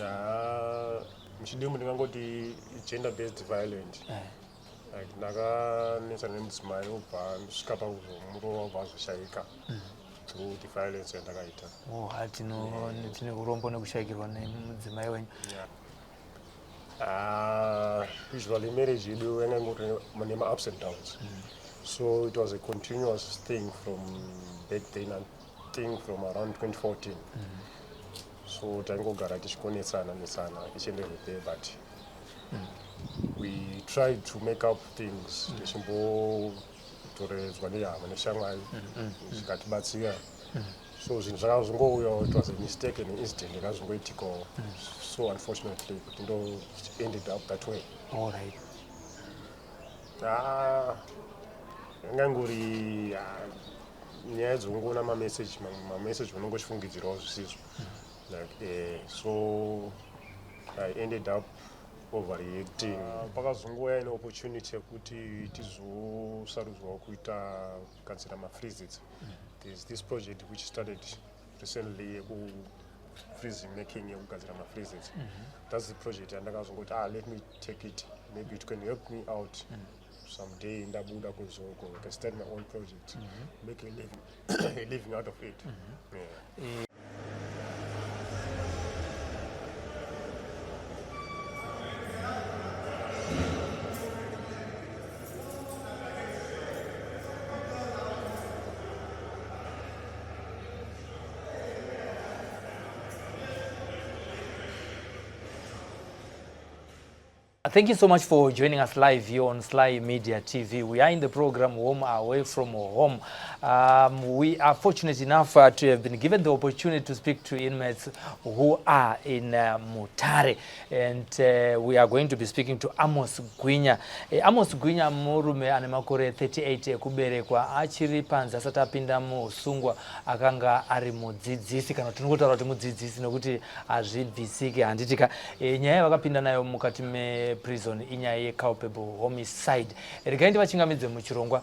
Ah, muchidimbu ndingangoti gender based violent like ndakanetsana nemudzimai obva ndisvika pakuzomurova obva azoshaika through the violence yandakaita. Oh, ha tine urombo nekushayikirwa nemudzimai wenyu. Yeah. Ah, usually marriage yedu yanga ingori nema-ups and downs, so it was a continuous thing from back then, I think from around 2014. So taingogara tichikonetsana netsana each and every day, but we tried to make up things, tichimbotoredzwa nehama neshamwari zvikatibatsira. So zvinhu zvakazongouyawo, it was a mistake and incident yakazongoitikawo, so unfortunately kuti ndo it ended up that way. All right. Ah, yanga ingori, ah, nyaya dzekungoona mameseji, mameseji unongochifungidzirawo zvisizvo, like so I ended up overreacting. Pakazongouya ine opportunity yekuti tizosarudzwawo kuita kugadzira mafreezits. There's this project which started recently yeku freezing making, yekugadzira mafreezits. That's the project yandakazongoti, "Ah, let me take it, maybe it can help me out someday. Ndabuda kuzoko, I can start my own project, make a living out of it." Yeah. Thank you so much for joining us live here on Sly Media TV. We are in the program Home Away from Home. We are fortunate enough to have been given the opportunity to speak to inmates who are in Mutare. And we are going to be speaking to Amos Gwinya. Amos Gwinya murume ane makore 38 ekuberekwa. Achiri panze, asati apinda musungwa, akanga ari mudzidzisi, kana tinongotaura kuti mudzidzisi nokuti hazvibvisiki, handitika? Nyaya yavakapinda nayo mukati meprison inyaya yeculpable homicide. Regai ndivachingamidze muchirongwa,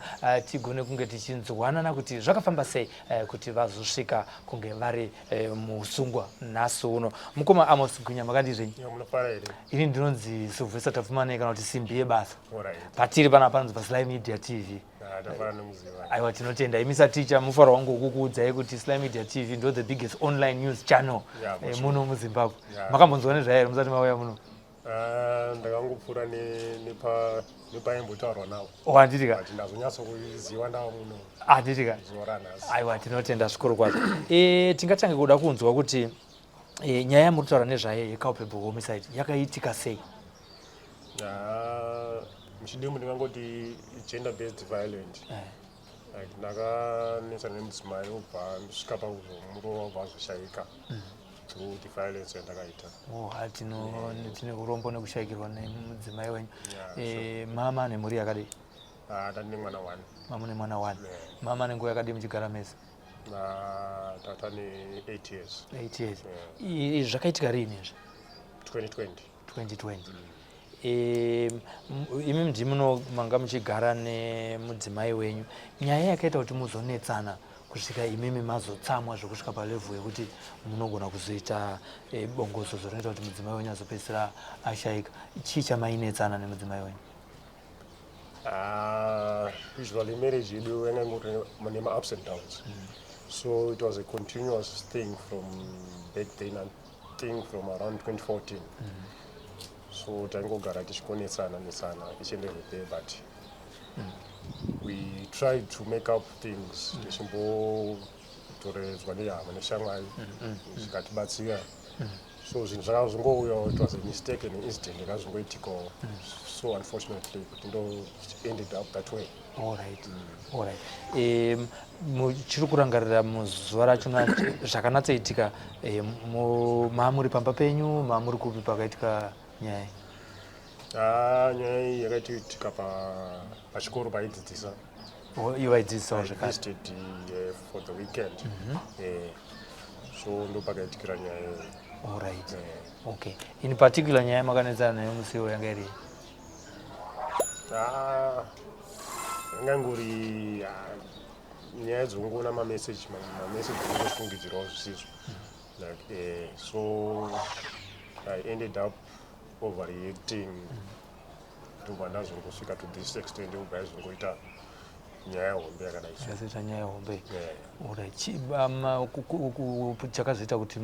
tigone kunge tichinzwanana kuti zvakafamba sei kuti vazosvika kunge vari musungwa nhasi uno. Mukoma Amos Gwinya, makadii zvenyu? Yeah, munofara here? Ini ndinonzi Sylvester Tapfumane, kana kuti Simbi Yebasa. Alright. Patiri panapa panonzi paSly Media TV. Ah, tafara nemuziva. Aiwa, tinotenda. Imi saticha, mufaro wangu wekukuudzai kuti Sly Media TV ndo the biggest online news channel Yeah, for sure. muno muZimbabwe. Yeah. Makambonzwa nezvayo here musati mauya muno? Ah, ndakangopfuura nepaimbotaurwa navo. Oh, handitika? But ndazonyatsokuziva ndava muno Handitika? zuva ranhasi. Aiwa, tinotenda zvikuru kwazvo. Tingatange kuda kunzwa kuti nyaya yamuri kutaura nezvayo yeculpable homicide yakaitika sei? Ah, muchidimbu ndingangoti gender based violent, like ndakanetsana nemudzimai obva ndisvika pakuzomurova obva azoshaika through the violence yandakaita. Oh, ha tine urombo nekushayikirwa nemudzimai wenyu. Yeah. Mama nemhuri yakadii? Ah, ndandine mwana one. Mama nemwana one. Yeah. Mama nenguva yakadii muchigara mese? Na tata ne 8 years. 8 years. Yeah. Izvi zvakaitika riini izvi? 2020. 2020. Imi ndimuno manga muchigara nemudzimai wenyu. Nyaya yakaita kuti muzonetsana kusvika imimi mazotsamwa zvokusvika palevel yekuti munogona kuzoita bongozozo rinoita kuti mudzimai wenyu azopedzisira ashayika, chii chamainetsana nemudzimai wenyu? Ah, usually marriage yedu yanga ingori nema-ups and downs, so it was a continuous thing from back then, I think from around 2014. So taingogara tichikonetsana netsana each and every day, but we tried to make up things, tichimbotoredzwa nehama neshamwari zvikatibatsira. So zvinhu zvakazongouyawo, it was a mistake and incident yakazongoitikawo, so unfortunately kuti ndo it ended up that way. Alright. Muchiri kurangarira muzuva rachona zvakanatsoitika? Mamuri pamba penyu, mamuri kupi pakaitika nyaya iyi? Ah, nyaya iyi yakaitika pachikoro paidzidzisa. Oh, ivo vaidzidzisawo I zvakare? visited for the weekend. So ndo pakaitikira nyaya iyoyo. Alright. Okay, in particular nyaya yamakanetsana nayo musi iwo yanga iri? Ah, yanga ingori, ah, nyaya dzekungoona mameseji, mameseji unongochifungidzirawo zvisizvo, like so I ended up overreacting, ndobva ndazongosvika to this extent, ndobva yazongoita nyaya hombe yakadai so. Yakazoita nyaya hombe. Yeah. Alright. Chakazoita kuti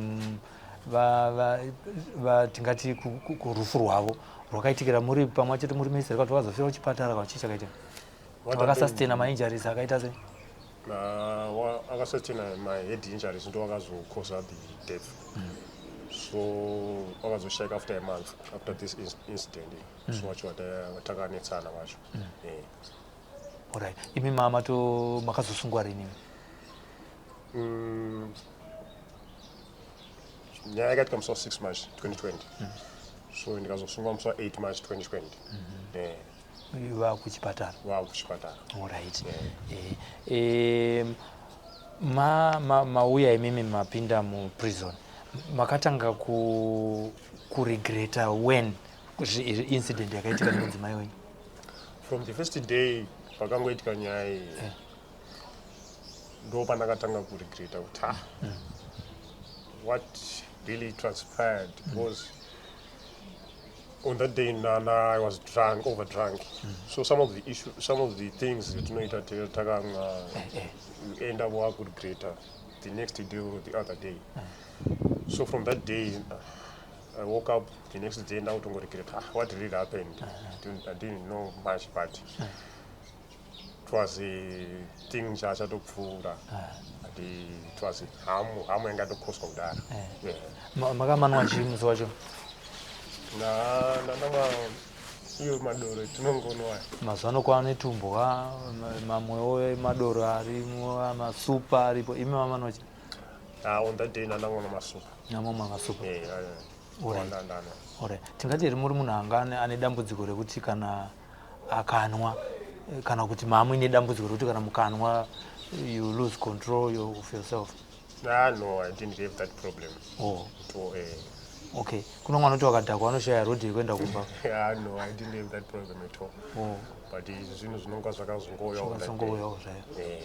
tingati kurufu rwavo rwakaitikira muri pamwe chete muri mese, rikati vakazofira kuchipatara kana chii chakaitika? What Vakasustain happened- mainjuries akaita sei? Akasustain my head injuries, ndo akazocausa the death. So wakazoshaika after a month after this incident. So wacho watakanetsana wacho. Eh. Alright, imi mama to makazosungwa rini? Nyaya yakaitika musi wa6 March 2020, so ndikazosungwa musi wa8 March 2020. Eh, Vakuchipatara? Vakuchipatara. Alright. Yeah. Mauya imimi mapinda muprison, makatanga kuregreta when incident yakaitika nemudzimai wenyu? From the first day pakangoitika nyaya iyi, ndo pandakatanga kuregreta kuti, ah, what really transpired? Because on that day nana I was drunk, over drunk. So some of the issue, some of the things zatinoita takamwa, you end up wakuregreta the next day or the other day. So from that day, I woke up the next day ndakutongoregreta, ah, what really happened? I didn't know much, but it was a thing chachatopfuura. It was hamu hamu yanga yatokoswa kudara. Yeah. Makamanwa chii musi wacho? Ndanamwa iyo madoro tinongonwa. Mazuva ano kwava netumbwa, mamwewo madoro arimo, masupa aripo. Imi mamanwa chii? Ah, on that day ndanamwa masupa. Namamwa masupa. Yeah. Ndandanwa. Alright. Tingati here muri munhu anga ane dambudziko rekuti kana akanwa, kana kuti mamuine dambudziko rekuti kana mukanwa you lose control of yourself? Ah, no, I didn't have that problem at all, eh. Okay, kuno mwana kuti wakadhakwa anoshaya rodhi yekuenda kumba. Ah, no, I didn't have that problem at all. But izvi zvinhu zvinonga zvakazongouyawo that day. Zvakazongouyawo zvayo. Eh,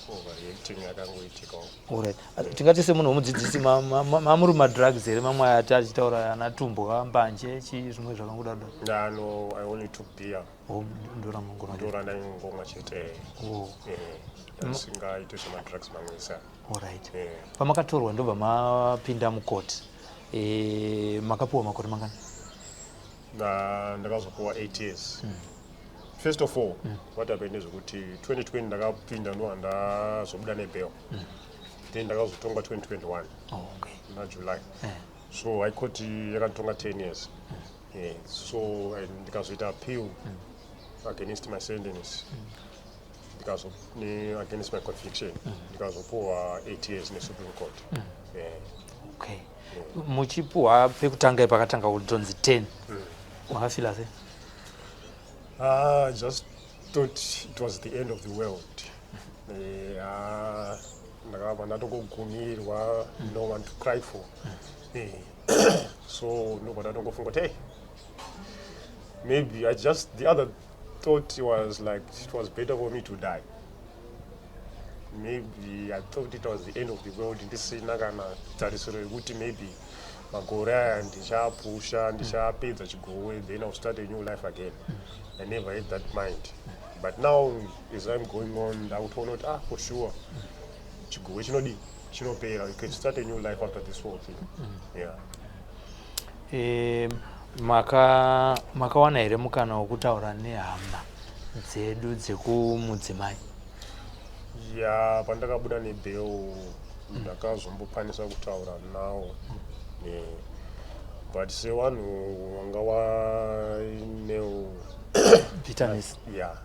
overreacting yakangoitikawo. Alright. Tingati semunhu womudzidzisi, mamuri madrugs here mamwe ati achitaura, ana tumbwa, mbanje, chii, zvimwe zvakangodaro? Ah, no, I only took beer. Oh, ndoramangona. Ndora ndaingomwa chete. Oh. Asingaiti zvemadrugs mamwe esa. Alright. Eh. Pamakatorwa ndobva mapinda mukoti, makapiwa makore mangani? Ndakazopiwa 8 years. First of all, what happened ndezvekuti 2020 ndakapinda, ndo handazobuda nebail. Then ndakazotongwa 2021 Oh, okay. naJuly. So High Court yakanditonga 10 years. Yeah, so ndikazoita appeal against my sentence, ndikazo against my conviction, ndikazopuwa 8 years neSupreme Court. Yeah. Okay, muchipuhwa pekutanga pakatanga kutonzi 10, wakafila sei? Ah, I just thought it was the end of the world. Eh, ah, ndakabva ndatongogumirwa, no one to cry for. Eh, so ndobva ndatongofunga kuti, hey, maybe I just, the other thought was like it was better for me to die. Maybe I thought it was the end of the world, ndisina kana tarisiro yekuti maybe makore aya ndichapusha, ndichapedza chigowe, then I'll start a new life again. I never had that mind, but now as I'm going on, ndakutoona kuti, ah, for sure chigowe chinodi chinopera, you can start a new life after this whole thing, yeah. Makawana here mukana wokutaura nehama dzedu dzekumudzimai? Ya, pandakabuda nebail ndakazombokwanisa kutaura nawo. Yeah. But sevanhu vanga vainewo bitterness. Yeah,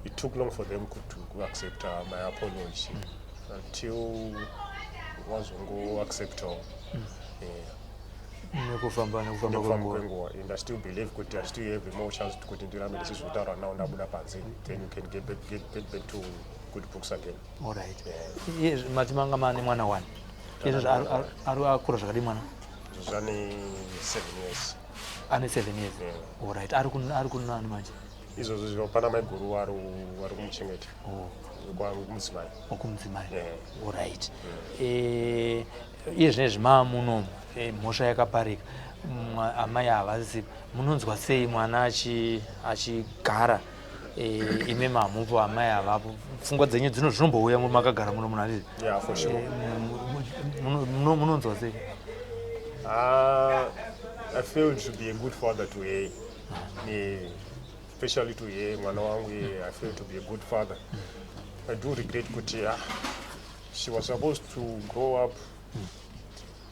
it took long for them to accept my apology, until wazongoacceptawo, yeah. Nekufamba Nekufamba kwenguva. kwenguva. And I still believe kuti I still have more chance kuti ndirambe ndichizotaura nawo ndabuda panze, then you can get back to good books again. Alright. Yeah. Iye mati manga mane mwana one. Izvozvo ari akura zvakadii mwana? Zvane 7 years. Ane 7 years? Yeah. Alright, ari kunani manje? Izvozvo zvino pana maiguru vari kumuchengeta. Oh. Wekumudzimai. Wekumudzimai. Yeah. Alright. Iye zvinezvi maamunomu, mhosva yakaparika, amai havasi. Munonzwa sei mwana achigara, imi mamupo, amai havapo? Pfungwa dzenyu dzino zvinombouya muri makagara muno munhu handiti? Yeah, for sure. Munonzwa sei? I failed to be a good father to her. Yeah, especially to her, mwana wangu, yeah, I failed to be a good father. I do regret kuti she was supposed to grow up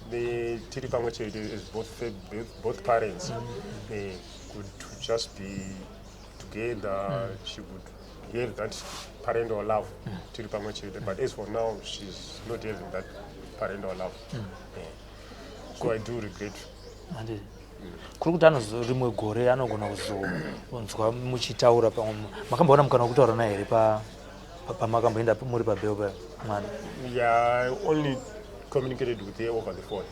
the tiri pamwe chete as both parents could just be together. She would have that parental love tiri pamwe chete, but as for now she's not having that parental love. Yeah. So I do regret. Handiti kuri kuti anozo rimwe gore anogona kuzonzwa muchitaura pamwe? Makamboona mukana wekutaura naye here pamakamboenda muri pabail pa mwana? Yeah, I only communicated with her over the phone.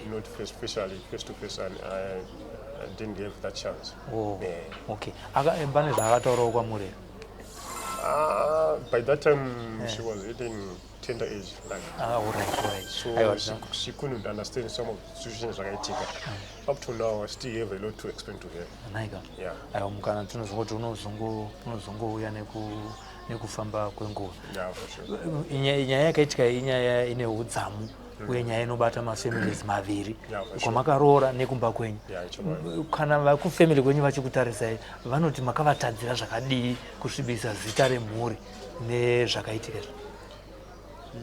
Not face, especially face to face, and I didn't have that chance. Oh. Yeah. Okay. Pane zvaakataurawo kwamuri here? By that time, she was hitting tender age, like Ah, alright. so Aiwa, she couldn't understand some of the situations zvakaitika. Up to now, I still have a lot to explain to her. Naika. Yeah. Aiwa, mukana tinozongoti unozongouya nekufamba kwenguva. Yeah, for sure. Nyaya yakaitika iyi inyaya ine udzamu uye nyaya inobata mafamilies maviri, Yeah, for sure. kwamakaroora nekumba kwenyu. Yeah, it's right. Kana vakufamily kwenyu vachikutarisai, vanoti makavatadzira zvakadii kusvibisa zita remhuri nezvakaitika izvi?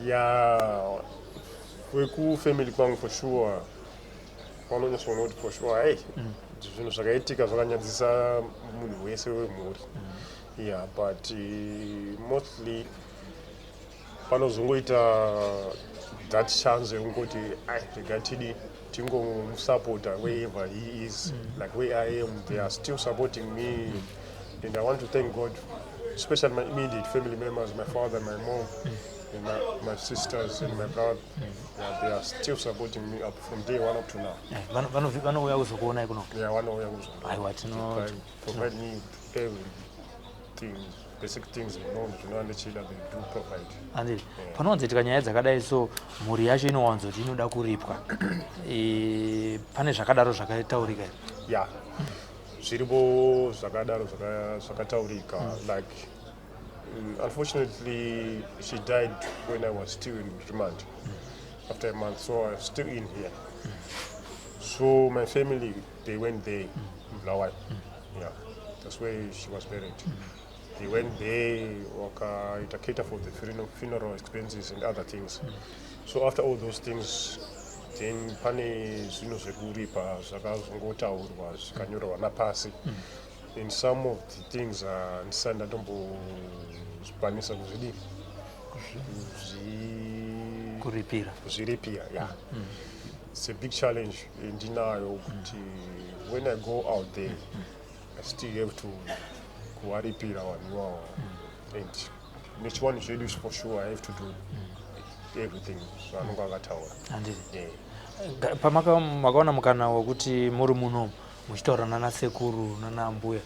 Yeah, wekufamily kwangu for sure vanonyatsoona kuti for sure, hey, zvinhu zvakaitika zvakanyadzisa munhu wese wemhuri. Yeah, but mostly panozongoita that chance yekungoti ai, rega tidi tingomusapota wherever he is. Like where I am, they are still supporting me, and I want to thank God, especially my immediate family members, my father, my mom and my sisters and my brother. Yeah, they are still supporting me up from day one up to now. Vanouya kuzokuonai kuno? Yeah, vanouya kuzoona. Aiwa, Provide me with everything, basic things zvinova ndichida, they do provide. Handiti panowanzoitika nyaya dzakadai so, mhuri yacho inowanzoti inoda kuripwa. Pane zvakadaro zvakataurika here? Yeah, zviripo zvakadaro zvakataurika. Like unfortunately she died when I was still in remand, after a month, so I was still in here. So my family, they went there in Bulawayo. Yeah, that's where she was buried. They went there, wakaita cater for the funeral expenses and other things. So after all those things, then pane zvinhu zvekuripa zvakazongotaurwa, zvikanyorwa napasi, and some of the things ndisati ndatombozvikwanisa kuzvidi Kuripira. Kuzviripira. Yeah, it's a big challenge ndinayo kuti when I go out there, I still have to kuvaripira vanhu ivavo, and nechivanhu chedu, for sure I have to do everything zvaanonge akataura. Handiti Yeah. Makaona mukana wekuti muri muno muchitaura nana sekuru nana mbuya,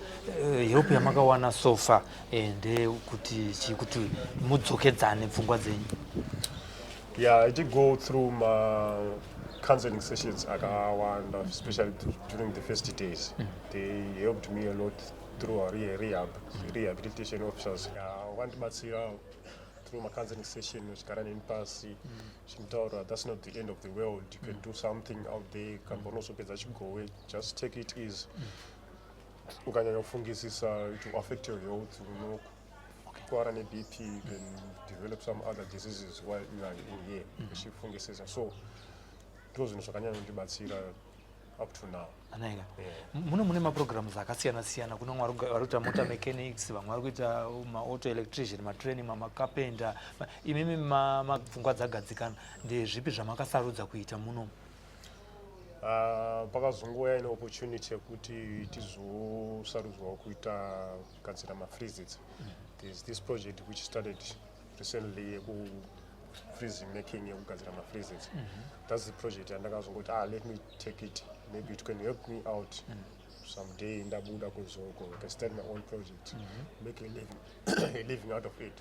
help yamakawana so far ndekuti chii kuti mudzokedzane pfungwa dzenyu? Yeah, I did go through my counseling sessions akawanda, especially during the first days. They helped me a lot through our rehabilitation officers. Yeah, vandibatsira through my counseling session, vachigara neni pasi chimutaura, "That's not the end of the world. You can do something out there. Kana paunozopedza chigowe, just take it easy. Ukanyanya kufungisisa, it will affect your health. Unokwara ne-BP, you can develop some other diseases while you are in here uchifungisisa." So ndo zvinhu zvakanyanya kundibatsira up to now. Anaika. Yeah. Muno mune maprograms akasiyana siyana. Kune vamwe vari kuita motor mechanics, vamwe vari kuita maauto electrician, matraining, macarpenter. Imimi mapfungwa dzagadzikana, ndezvipi zvamakasarudza kuita muno? Pakazongouya ine opportunity yekuti tizosarudzwawo kuita kugadzira mafreezits. There's this project which started recently yeku-freezing making, yekugadzira mafreezits. That's the project yandakazongoti, "Ah, let me take it. Maybe it can help me out." Someday ndabuda kuzoko, I can start my own project, make a living out of it.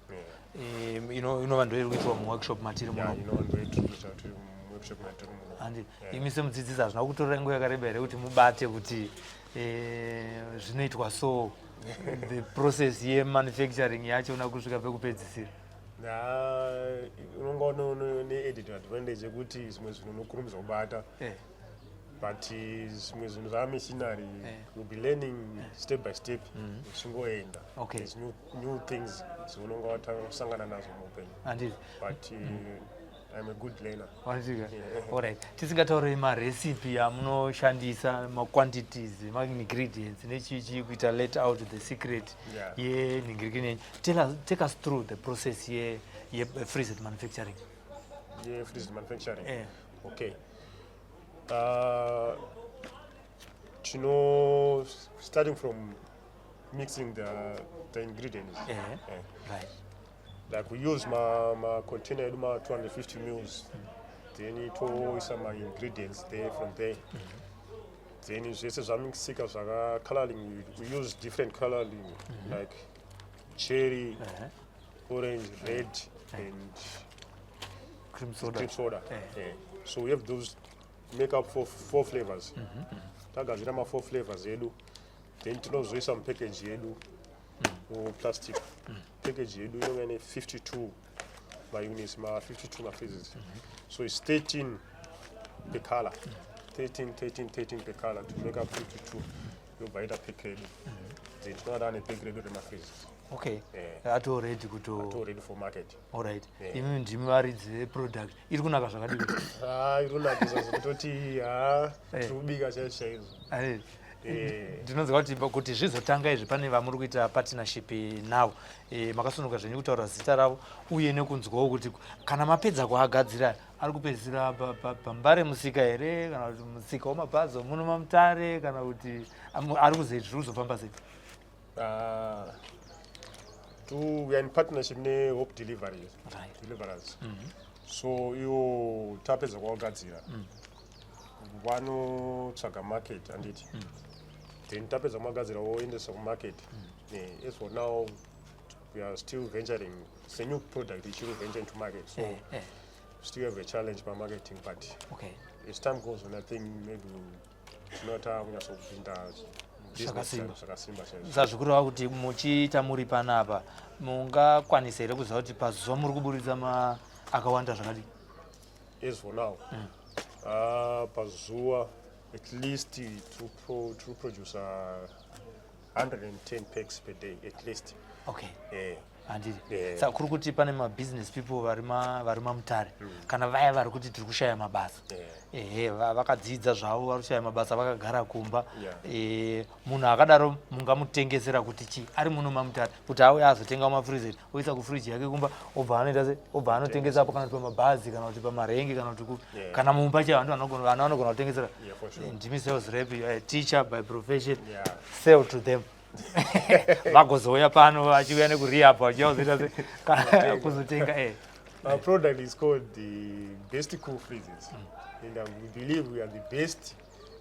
Yeah. Inova ndo iri kuitwa muworkshop matiri Yeah, muno. Ndo tiri muworkshop matiri muno. Handi. Yeah. Imi semudzidzisi, hazvina kutorera nguva yakareba here kuti mubate kuti zvinoitwa so, the process yemanufacturing yachona kusvika pekupedzisira? Na unonga ne-added advantage yekuti zvimwe zvinhu unokurumidza kubata, but zvimwe zvinhu zvamachinery, you'll be learning step by step uchingoenda. There's new things dzaunonga watasangana nazo muupenyu, but I'm a good learner. Wandika. Yeah. Alright, tisingataurei marecipe amunoshandisa, maquantities, maingredients nechichi kuita, let out the secret yenhingirikini yenyu. Take us through the process ye freezit manufacturing. Ye-freezit manufacturing? Eh. Okay, tino starting from mixing the ingredients. Yeah. Like we use ma container edu ma 250 mils, then toisa ma ingredients there. From there, then zvese zvamixika zvaka coloring, we use different coloring like cherry, orange, red and Cream soda. Cream soda. Yeah. So we have those, make up for four flavors. Tagadzira ma four flavors edu, then tinozoisa mupackage yedu, muplastic package yedu inonga ine 52 maunits, ma 52 mafreezits. So it's 13 per color, 13, 13, 13 per color to make up 52. Yobva ita pack redu, then tinoda nepack redu remafreezits. Ato ready kuto Ato ready for market. Alright. Yeah. Imi ndimi varidzi veproduct iri kunaka zvakadii? Ha, iri kunakisa zvekutoti ha, tiri kubika chaizvo chaizvo. Ndinonzwa kuti zvizotanga izvi, pane vamuri kuita partnership navo. Makasununguka zvenyu kutaura zita ravo, uye nekunzwawo kuti kana mapedza kuagadzira, ari kupedzisira paMbare musika here, kana kuti musika wamabhazi muno maMutare, kana kuti ari kuzei, zviri kuzofamba sei? We are in partnership neHope Deliveries, Deliverers. So iwo tapedza kuwagadzira, vanotsvaga market, handiti? Then tapedza kumagadzira, woendesa kumarket. As for now we are still venturing. It's a new product ichiri venture into market, so still have a challenge pamarketing, but as time goes on, I think maybe tinota kunyatsokupinda business. Zvakasimba. Zvakasimba chaizvo. Sazvikureva kuti muchiita muri panapa, mungakwanisa here kuziva kuti pazuva muri kuburitsa akawanda zvakadii? As for now, pazuva at least to produce 110 packs per day at least. Handiti? Yeah. Saka kuri kuti pane mabusiness people vari maMutare, kana vaya vari kuti tiri kushaya mabasa, ehe, vakadzidza zvavo, vari kushaya mabasa, vakagara kumba. Munhu akadaro mungamutengesera kuti chi ari muno maMutare, kuti auye azotenga mafreezit, oisa kufriji yake kumba, obva anoita se obva anotengesapo, kana kuti pamabhazi, kana kuti pamarengi, kana kuti kana mumba chaivo, vanhu vanogona kutengesera. Yeah, for sure. Ndimi sales rep, you are a teacher by profession. Yeah. Sell to them, vagozouya pano vachiuya nekurehab, vachiuya kuzoita se kuzotenga. Our product is called the Best Cool Freezits. And we believe we are the best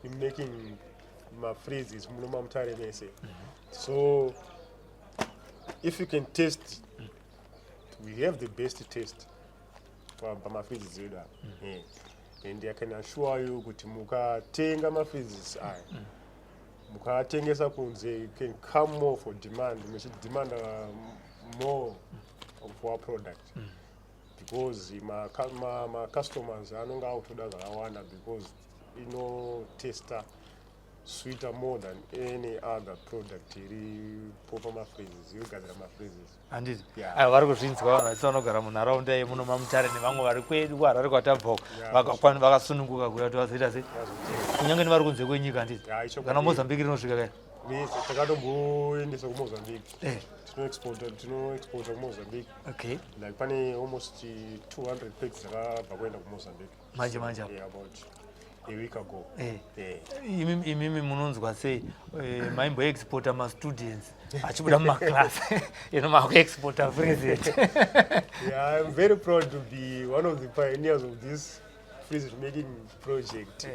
in making mafreezits muno maMutare mese. So if you can taste, we have the best taste pamafreezits edu apa. Yeah. And I can assure you kuti mukatenga mafreezits aya, mukatengesa kunze, you can come more for demand, muchidemanda more of our product, because macustomers anonga akutoda zvakawanda, because inotesta sweeter more than any other product iripo pamafreezits, irikugadzira mafreezits. Handiti? Yeah. Aiwa, vari kuzvinzwa vanhu vese vanogara munharaunda yemuno maMutare, nevamwe vari kwedu kuHarare kwatabvawo, vakasununguka kuuya kuti vazoita sei, kunyange nevari kunze kwenyika, handiti? Yeah, ichokwadi. Kana Mozambique rinosvika kai? Takatomboendesa kuMozambique. Tinoexporta kuMozambique. Like pane almost 200 packs dzakabva kuenda kuMozambique. Manje manje apo? Yeah, about a week ago. Imimi munonzwa sei? Maimboexporta mastudents achibuda mumaklasi, ino makuexporta freezit. Yeah, I'm very proud to be one of the pioneers of this freezit making project.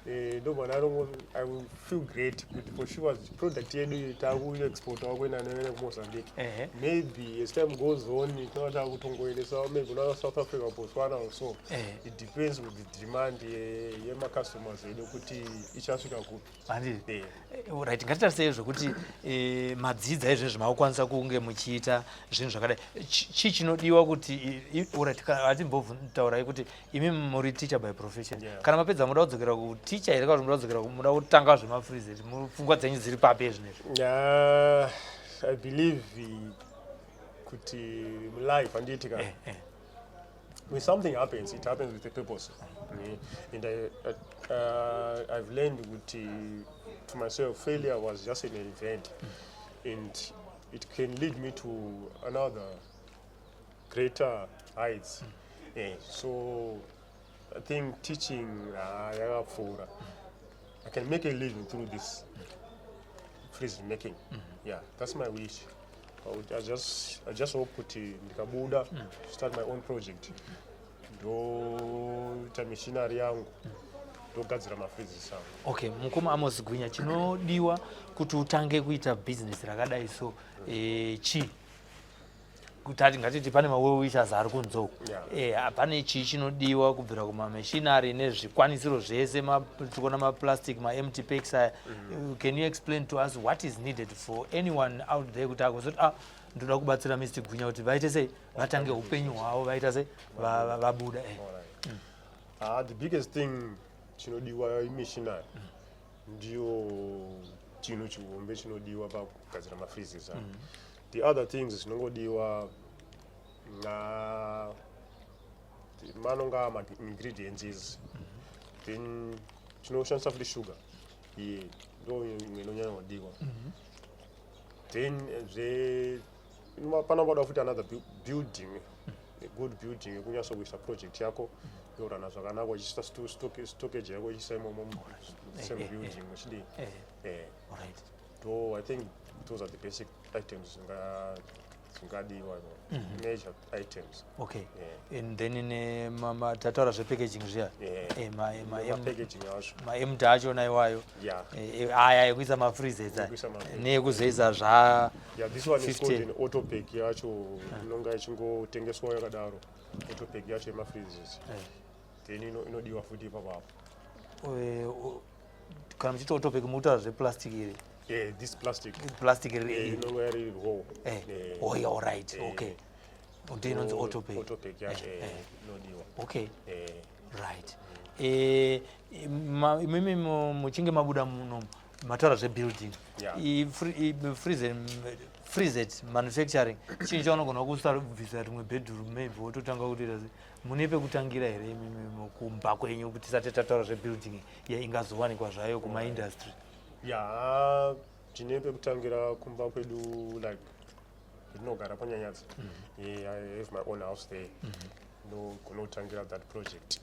Ndobva ndarongo, I will feel great kuti for sure product yedu takuexportawo kuenda nene kuMozambique. Maybe as time goes on tinova takutongoendesawo maybe kuna South Africa, Botswana or so. It depends with the demand yemacustomers edu kuti ichasvika kupi. Handiti? Right, ngatitarisei zvokuti madzidza izvezvi, makukwanisa kunge muchiita zvinhu zvakadai. Chii chinodiwa kuti alright, hatimbotaurai kuti imi muri teacher by profession? Kana mapedza, muda kudzokera kuticha here, kana kuti muda kudzokera muda kutanga zvemafreezits? Pfungwa dzenyu dziri papi ezvinezvi? Yeah, I believe kuti mulife, handiti ka, when something happens, it happens with a purpose. And I've learned kuti to myself, failure was just an event and it can lead me to another greater heights. So I think teaching yakapfuura. I can make a living through this freeze making. Yeah, that's my wish. I just hope kuti ndikabuda, start my own project, ndoita machinery yangu, ndogadzira mafreezits angu. Okay, mukoma Amos Gwinya, chinodiwa kuti utange kuita bhizinesi rakadai so chii? Kuti ati ngatiti pane mawell wishers ari kunze uku, pane chii chinodiwa kubvira kumamachinery nezvikwanisiro zvese, tikuona maplastic, maempty packs aya? Can you explain to us what is needed for anyone out there kuti agozoti, "Ah, ndoda kubatsira Mr Gwinya kuti vaite sei, vatange upenyu hwavo, vaita sei, vabuda"? Alright. Ah, the biggest thing chinodiwa imachinery. Ndiyo chinhu chihombe chinodiwa pakugadzira mafreezits aya. The other things zvinongodiwa na manonga ma-ingredients, then tinoshandisa futi sugar iye, ndo imwe inonyanya kudiwa. Then zve panopada futi another building, a good building yekunyatsokuisa project yako yorana zvakanaka, uchiisa stockage yako, uchiisa imomo same building uchidii. So I think those are the basic items zvingadiwa, major items. And then ne tataura zvepackaging zviya. Mapackaging acho. Maempty achona iwayo. Aya ekuisa mafreezits aya. Ekuisa mafreezits. Neekuzoisa zva Yeah, this one is 50. called an autopack. Yacho inonga ichingotengeswa yakadaro, autopack yacho yemafreezits. Then inodiwa futi ipapo apo. Kana muchiti autopack, mukutaura zveplastic iri? Yeah, this plastic. Plastic iri. Inonga iri raw. Oh yeah, alright. Okay, ndiyo inonzi autopack. Autopack yacho inodiwa. Right. Imimi muchinge mabuda muno, mataura zvebuilding. Freezit manufacturing, chinhu chaunogona kusabvisa rimwe bedroom maybe wototanga kutoita se mune pekutangira here imimi kumba kwenyu, kuti tisati tataura zvebuilding ingazowanikwa zvayo kumaindustry? Yeah, tine pekutangira kumba kwedu, like ndinogara panyanyadzi. Yeah, I have my own house there. Ndogona kutangira that project.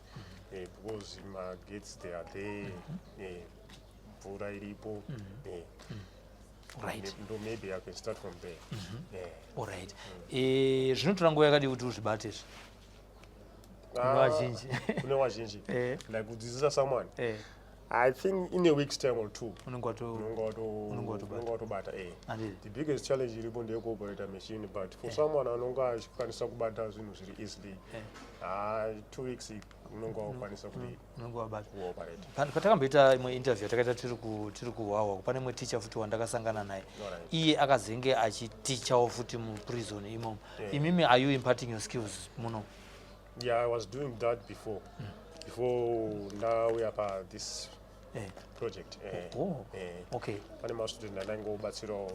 Because magetsi, they are there. Mvura iripo. Ndo maybe I can start from there. Yeah. Alright. Zvinotora nguva yakadii kuti uzvibate izvi? Kune vazhinji. Kune vazhinji, like kudzidzisa someone, I think in a week's time or two unenge wato unonga Unonga watobata. Unonga watobata. Handiti? The biggest challenge iripo ndeyekuoperata machine, but for someone anonga achikwanisa kubata zvinhu zviri easily, ha, 2 weeks unonga wakwanisa kuti Unonga wabata. Kuoperate. Patakamboita imwe interview yatakaita tiri kuHwahwa, pane imwe teacher futi wandakasangana naye. Iye akazenge achitichawo futi muprison imomo. Imimi, are you imparting your skills muno? Yeah, I was doing that before ndauya pa this project. Pane mastudent andaingobatsirawo.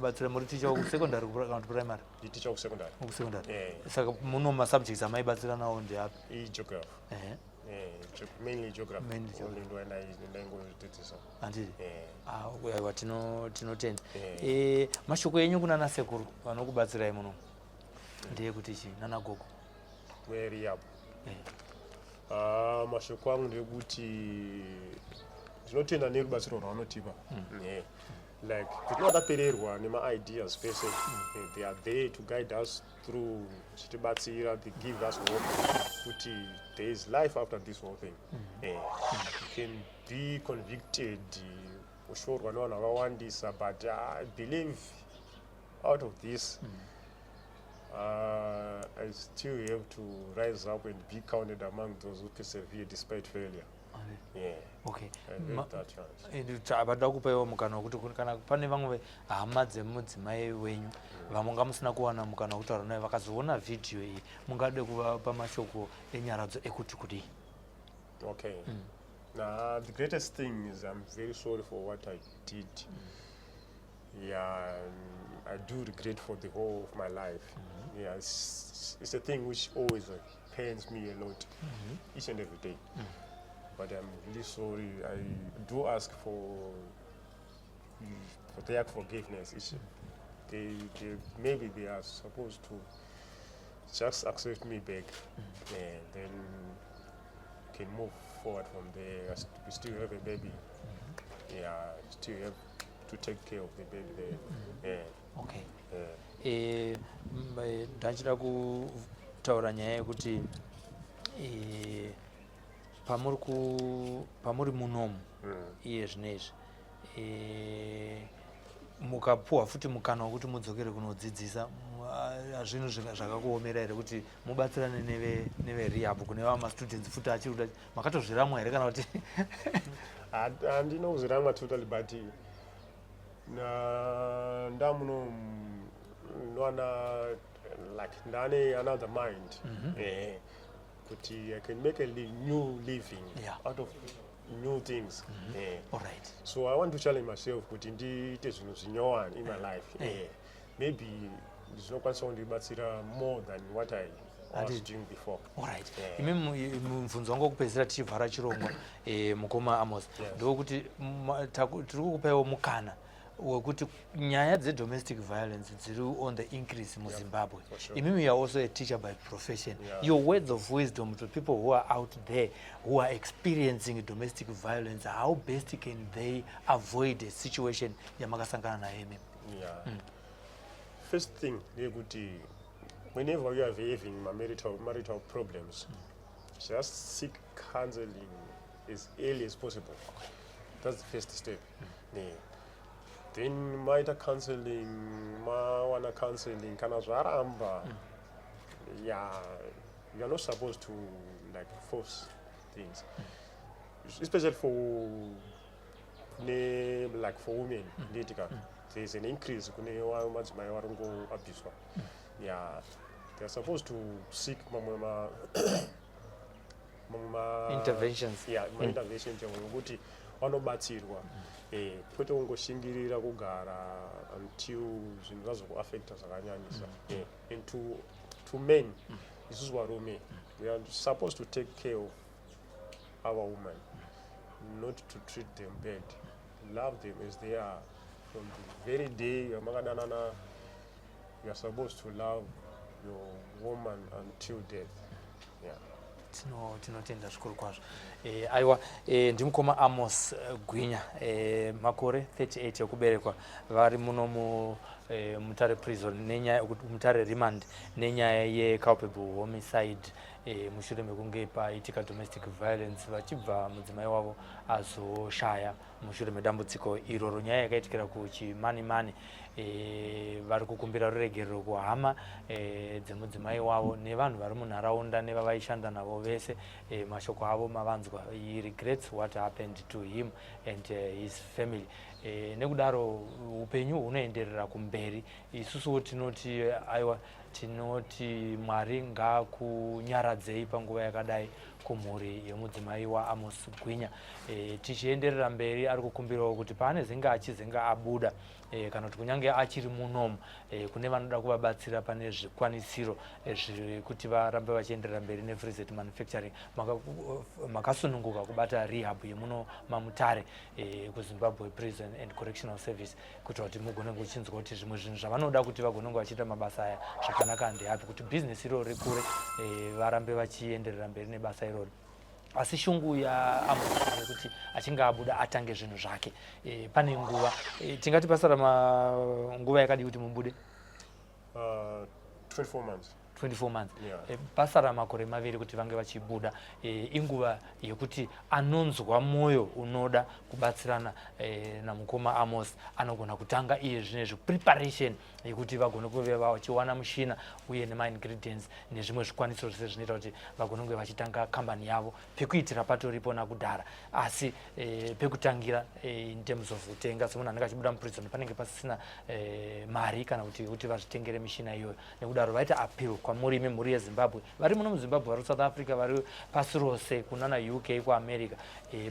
Batsira muri ticha wekusecondary kana kuti primary? Nditicha kusecondary. Wekusecondary. Saka muno masubjects amaibatsira nawo ndeapi? Igeography. Mainly geography. Mainly Only ndo ndaingodzidzisa. Handiti? Ah, aiwa, tinotenda. Mashoko enyu kuna nasekuru vanokubatsirai muno ndeyekuti chii, nanagogo? Werehab. Ah, mashoko angu ndekuti Ndinotenda nerubatsiro rwavanotipa. Yeah. Like tinowadapererwa nema-ideas pese, they are there to guide us through, chitibatsira. They give us hope kuti there is life after this whole thing. You can be convicted, ushorwa nevanhu vakawandisa, but I believe out of this I still have to rise up and be counted among those who persevere despite failure. Yeah. I have that chance. Vanoda kupaiwa mukana wekuti kana pane vamwe hama dzemudzimai wenyu vamunga musina kuwana mukana wekutaura naye, vakazoona vhidhiyo iyi, mungade kuvapa mashoko enyaradzo ekuti kudii? Okay. Nah, the greatest thing is I'm very sorry for what I did. Yeah, I do regret for the whole of my life. Yeah, it's a thing which always pains me a lot, each and every day. But I'm really sorry. I do ask for their forgiveness. They maybe they are supposed to just accept me back, and then can move forward from there. We still have a baby. Yeah, still have to take care of the baby there. Yeah. Yeah. Ndachida kutaura nyaya yekuti pamuri munomu iye zvinezvi, mukapuhwa futi mukana wekuti mudzokere kunodzidzisa, zvinhu zvakakuomera here kuti mubatsirane neverehab, kune vamwe mastudents futi achiri kuda? Makatozviramwa here kana kuti? Handina kuzviramwa totally, but na ndamuno nwana like ndane another mind, kuti I can make a new living out of new things. All right. So I want to challenge myself kuti ndiite zvinhu zvinyowani in my life. Maybe zvinokwanisa kundibatsira more than what I was doing before. Alright. Yeah. Imi mubvunzo wangu wekupedzisira tichivhara chirongwa, mukoma Amos, ndokuti tiri kukupaiwo mukana wekuti nyaya dzedomestic violence dziri on the increase muZimbabwe. For sure. Imimi, you are also a teacher by profession. Your words of wisdom to people who are out there who are experiencing domestic violence, how best can they avoid a situation yamakasangana nayo imimi? Yeah. First thing ndeyekuti whenever you are having marital problems, just seek counseling as early as possible. That's the first step. Yeah. Then maita counseling, mawana counseling, kana zvaramba, yeah, you are not supposed to like force things, especially for kune like for women ndetika there is an increase kune madzimai vari kungoabuswa. Yeah, they are supposed to seek mamwe ma Interventions. Yeah, ma-interventions amwe ekuti vanobatsirwa, kwete kungoshingirira kugara until zvinhu zvazokuafecta zvakanyanyisa. And to men, isusu varume, we are supposed to take care of our woman, not to treat them bad. Love them as they are. From the very day yamakadanana, you are supposed to love your woman until death. Yeah. Tinotenda zvikuru kwazvo. Aiwa, ndimukoma Amos Gwinya, makore 38 ekuberekwa, vari muno mu Mutare Prison nenyaya, Mutare Remand, nenyaya yeculpable homicide, mushure mekunge paitika domestic violence, vachibva mudzimai wavo azoshaya mushure medambudziko iroro. Nyaya yakaitikira kuChimanimani. Vari kukumbira ruregerero kuhama dzemudzimai wavo nevanhu vari munharaunda nevavaishanda navo vese. Mashoko avo mavanzwa. He regrets what happened to him and his family. Nekudaro upenyu hunoenderera kumberi. Isusuwo tinoti aiwa, tinoti Mwari ngaakunyaradzei panguva yakadai kumhuri yemudzimai waAmos Gwinya. Tichienderera mberi, ari kukumbirawo kuti paanezenge achizenga abuda, kana kuti kunyange achiri munomu, kune vanoda kuvabatsira pane zvikwanisiro zvekuti varambe vachienderera mberi neFreezit Manufacturing, makasununguka kubata rehab yemuno maMutare, kuZimbabwe Prison and Correctional Service, kuitira kuti mugone kuchinzwa kuti zvimwe zvinhu zvavanoda kuti vagone kunge vachiita mabasa aya zvakanaka ndeapi, kuti bhizinesi iroro rikure, varambe vachienderera mberi nebasa iroro. Asi shungu yaAmos yekuti achinge Achinge abuda, atange zvinhu zvake. Pane nguva, tingati pasara nguva yakadii kuti mubude? 24 months. 24 months. Yeah. Pasara makore 2 kuti vange vachibuda. Inguva yekuti anonzwa mwoyo unoda kubatsirana namukoma Amos anogona kutanga iye zvinezvi preparation yekuti vagone kuve vachiwana mushina uye nemaingredients nezvimwe zvikwanisiro zvese zvinoita kuti vagone kunge vachitanga kambani yavo. Pekuitira patoripo nakudhara, asi pekutangira in terms of kutenga, semunhu anenge achibuda muprison, panenge pasisina mari kana kuti vazvitengere mishina iyoyo. Nekudaro vaita appeal kwamuri imi mhuri yeZimbabwe vari muno muZimbabwe, vari kuSouth Africa, vari pasi rose, kunana UK, kuAmerica,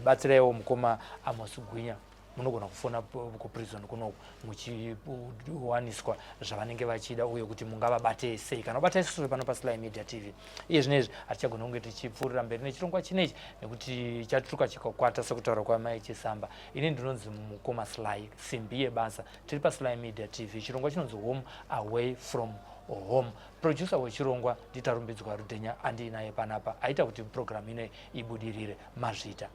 batsiraiwo mukoma Amos Gwinya. Munogona kufona kuprison kunoku muchiwaniswa zvavanenge vachida uye kuti mungavabate sei kana kubata isusu pano paSly Media TV. Iye zvinezvi hatichagona kunge tichipfuurira mberi nechirongwa chinechi nekuti chatuka chikakwata, sekutaura kwamai Chisamba. Ini ndinonzi mukoma Sly, simbi yebasa. Tiri paSly Media TV, chirongwa chinonzi Home Away from Home. Producer wechirongwa ndiTarumbidzwa Rudhenya, andiinaye panapa aita kuti purogiramu ino ibudirire. Mazvita.